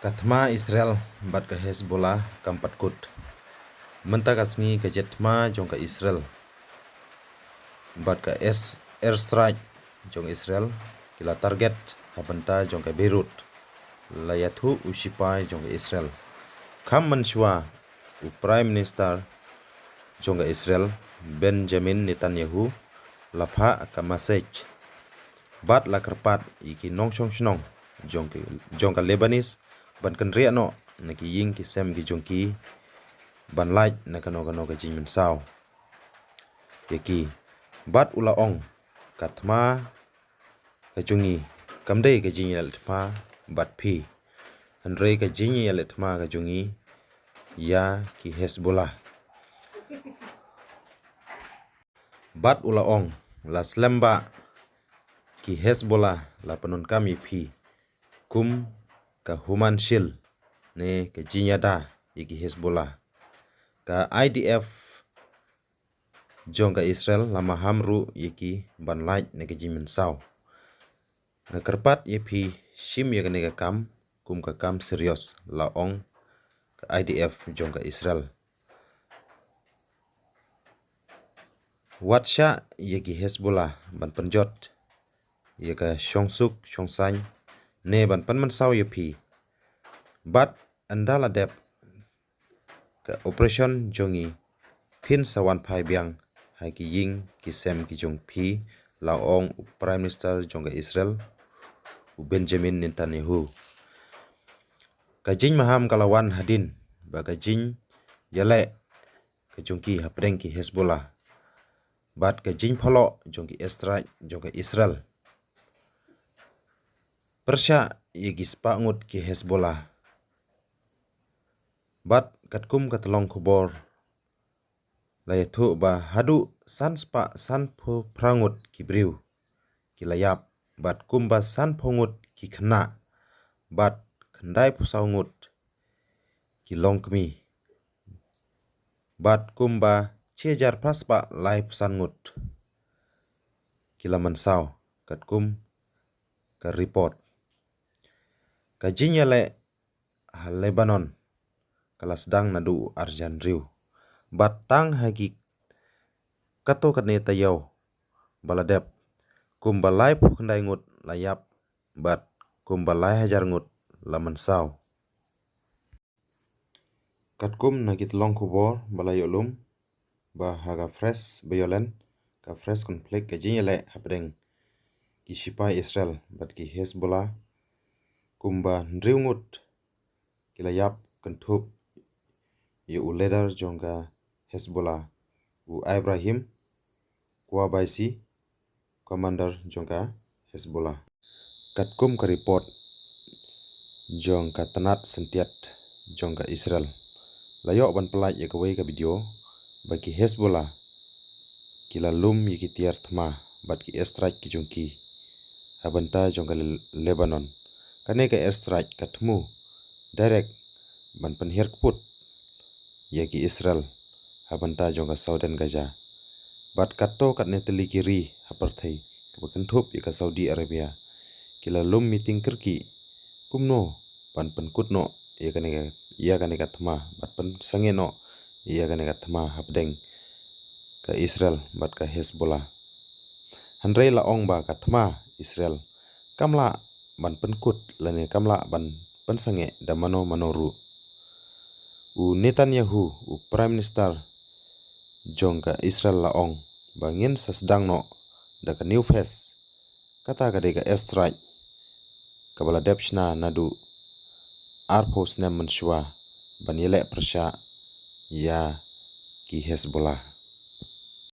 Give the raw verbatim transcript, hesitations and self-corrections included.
Ka thma Israel bad ka Hezbollah kam pat kut. Mynta ka sngi ka jet thma jong ka Israel bad ka es-, airstrike jong Israel ki la target ha bynta jong ka Beirut. La ïathuh u sipai jong ka Israel. Kham mynshuwa u Prime Minister jong ka Israel, Benjamin Netanyahu, la phah ka message bad la kyrpad ïa ki nongshong shnong jong ka, jong ka Lebanese ban kynriah noh na ki ïing ki sem ki jong ki ban lait na kano kano ka jingmynsaw ïa ki. Bad u la ong, ka thma ka jong ngi kam dei ka jingïaleh thma bad phi, hynrei ka jingïaleh thma ka jong ngi ïa ki Hezbollah. Bad u la ong, la slem ba ki Hezbollah la pyndonkam ïa phi kum ka human shield ne ka jingïada ïa ki Hezbollah. Ka I D F jong ka Israel la maham ruh ïa ki ban lait na ka jingmynsaw. Nga kyrpad ïa phi shim ïa kane ka kam kum ka kam serious, la ong ka I D F jong ka Israel. Wat shah ïa ki Hezbollah ban pynjot ïa ka shongsuk shongsaiñ ne ban pynmynsaw ïa phi. Bad ynda la dep ka operation jong ngi, phin sa wan phai biang ha ki ïing ki sem ki jong phi, la ong u Prime Minister jong ka Israel, u Benjamin Netanyahu. Ka jingmaham ka la wan hadien ba ka jingïaleh ka jong ki hapdeng ki Hezbollah bad ka jingpynlong jong ki airstrike jong ka Israel. Pyrshah ïa ki spah ngut ki Hezbollah. Bad katkum ka tyllong khubor la ïathuh ba haduh san spah sanphew phra ngut ki briew ki la ïap, bad kumba sanphew ngut ki khynnah, bad khyndaiphew saw ngut ki longkmie, bad kumba shi hajar phra spah laiphew san ngut ki la mynsaw, katkum ka report. Ka jingïaleh ha Lebanon ka la sdang naduh u arjan riew. Bad tang ha ki katto katne taïew ba la dep, kumba laiphew khyndai ngut la ïap, bad kumba lai hajar ngut la mynsaw. Katkum na ki tyllong khubor ba la ïoh lum, ba ha ka fresh violence, ka fresh conflict, ka jingïaleh hapdeng ki sipai Israel bad ki Hezbollah, kumba hynriew ngut ki la ïap, kynthup ïa u leader jong ka Hezbollah, u Ibrahim Qubaisi, commander jong ka Hezbollah. Katkum ka report jong ka tnat syntiat jong ka Israel, la ïoh ban pyllait ïa kawei ka video ba ki Hezbollah ki la lum ïa ki tiar thma bad ki airstrike ki jong ki ha bynta jong ka Le-, Lebanon. Kane ka airstrike ka thmu direct ban pynhiar kput ïa ki Israel ha bynta jong ka Southern Gaza. Bad katto katne tylli ki ri ha pyrthei, kaba kynthup ïa ka Saudi Arabia, ki la lum meeting kyrkieh kumno ban pynkut noh ïa kane ka, ïa kane ka thma, bad pynsangeh noh ïa kane ka thma hapdeng ka Israel bad ka Hezbollah. Hynrei la ong ba ka thma Israel kam lah ban pynkut lane kam lah ban pynsangeh da mano mano ruh. U Netanyahu, u Prime Minister jong ka Israel, la ong ba ngin sa sdang noh da ka new phase, kata ka dei ka airstrike kaba la dep shna naduh arphew snem mynshuwa ban ïaleh pyrshah ïa ki Hezbollah.